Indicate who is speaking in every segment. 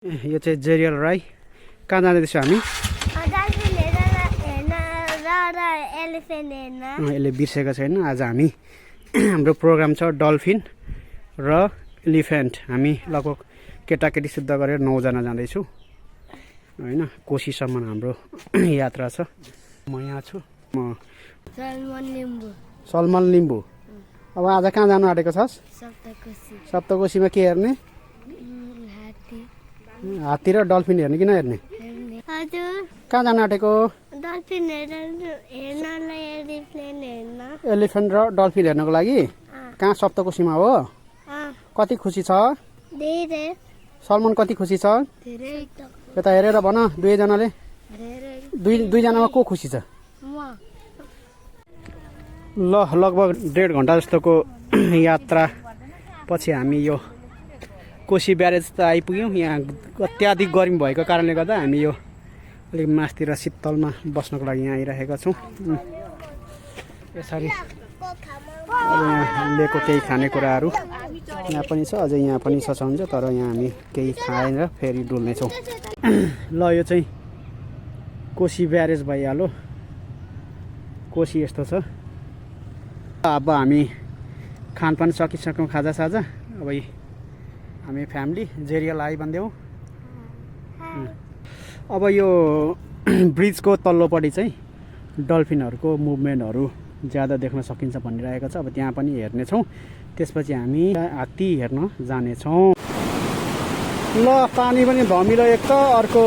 Speaker 1: यो चाहिँ जेरियल राई कहाँ जाँदैछौँ हामी यसले बिर्सेको छैन आज हामी हाम्रो प्रोग्राम छ डल्फिन र एलिफेन्ट हामी लगभग केटाकेटी सिद्ध गरेर 9 जना जाँदैछु हैन कोशीसम्म हाम्रो यात्रा छ म यहाँ छु म सलमान लिम्बू अब आज कहाँ जानु आँटेको छस् सप्तकोशीमा के हेर्ने हात्ती र डल्फिन हेर्ने कि नहेर्ने कहाँ जानु आँटेको एलिफेन्ट र डल्फिन हेर्नको लागि कहाँ सप्तकोशीमा हो कति खुसी छ सलमान कति खुसी छ यता हेरेर भन दुईजनाले दुईजनामा को खुसी छ ल लगभग 1.5 घण्टा जस्तोको यात्रा पछि हामी यो कोशी ब्यारेज त आइपुग्यौँ यहाँ अत्याधिक गर्मी भएको कारणले गर्दा हामी यो अलिक मास्तिर शीतलमा बस्नको लागि यहाँ आइरहेका छौँ यसरी यहाँ लिएको केही खानेकुराहरू यहाँ पनि छ अझै यहाँ पनि सचाउँछ तर यहाँ हामी केही खाएर फेरि डुल्नेछौँ ल यो चाहिँ कोशी ब्यारेज भइहाल्यो कोशी यस्तो छ अब हामी खानपान सकिसक्यौँ खाजासाजा अब हामी फ्यामिली जेरियल आई भन्देऊ अब यो ब्रिजको तल्लोपट्टि चाहिँ डल्फिनहरूको मुभमेन्टहरू ज्यादा देख्न सकिन्छ भनिरहेको छ अब त्यहाँ पनि हेर्नेछौँ त्यसपछि हामी हात्ती हेर्न जानेछौँ ल पानी पनि धमिलो एक त अर्को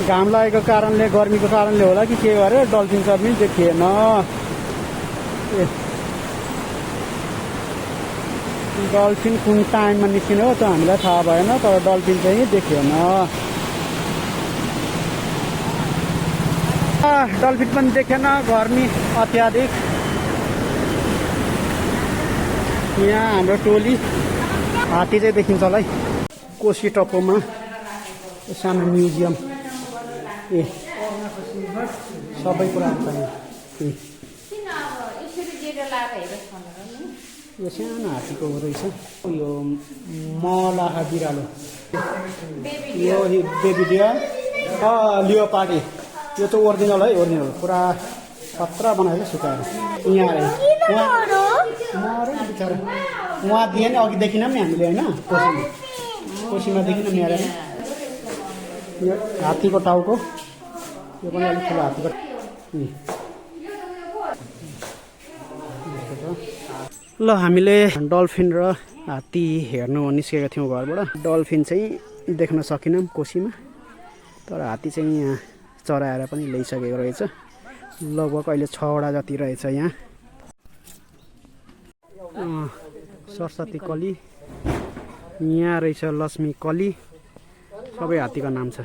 Speaker 1: घाम लागेको कारणले गर्मीको कारणले होला कि के गरे डल्फिन सर्फिन देखिएन डल्फिन कुन टाइममा निस्किने हो त्यो हामीलाई थाहा भएन तर डल्फिन चाहिँ देखिएन डल्फिन पनि देखेन गर्मी अत्याधिक यहाँ हाम्रो टोली हात्ती चाहिँ देखिन्छ होला है कोशी टप्पोमा सानो म्युजियम ए सबै कुराहरू छ यो सानो हात्तीको रहेछ यो मलाखा बिरालो यो बेबी डियर लियो पार्टी यो चाहिँ ओरिजिनल है ओरिजिनल पुरा खतरा बनाएको सुकाएर यहाँ बिचरा उहाँ दिए नि अघि देखिन नि हामीले होइन कोशीमा देखिन नि आएर यो हात्तीको टाउको यो पनि अलिक ठुलो हात्तीको ल हामीले डल्फिन र हात्ती हेर्नु निस्केका थियौँ घरबाट डल्फिन चाहिँ देख्न सकिनौँ कोशीमा तर हात्ती चाहिँ यहाँ चराएर पनि ल्याइसकेको रहेछ लगभग अहिले 6 वटा जति रहेछ यहाँ सरस्वती कली यहाँ रहेछ लक्ष्मी कली सबै हात्तीको नाम छ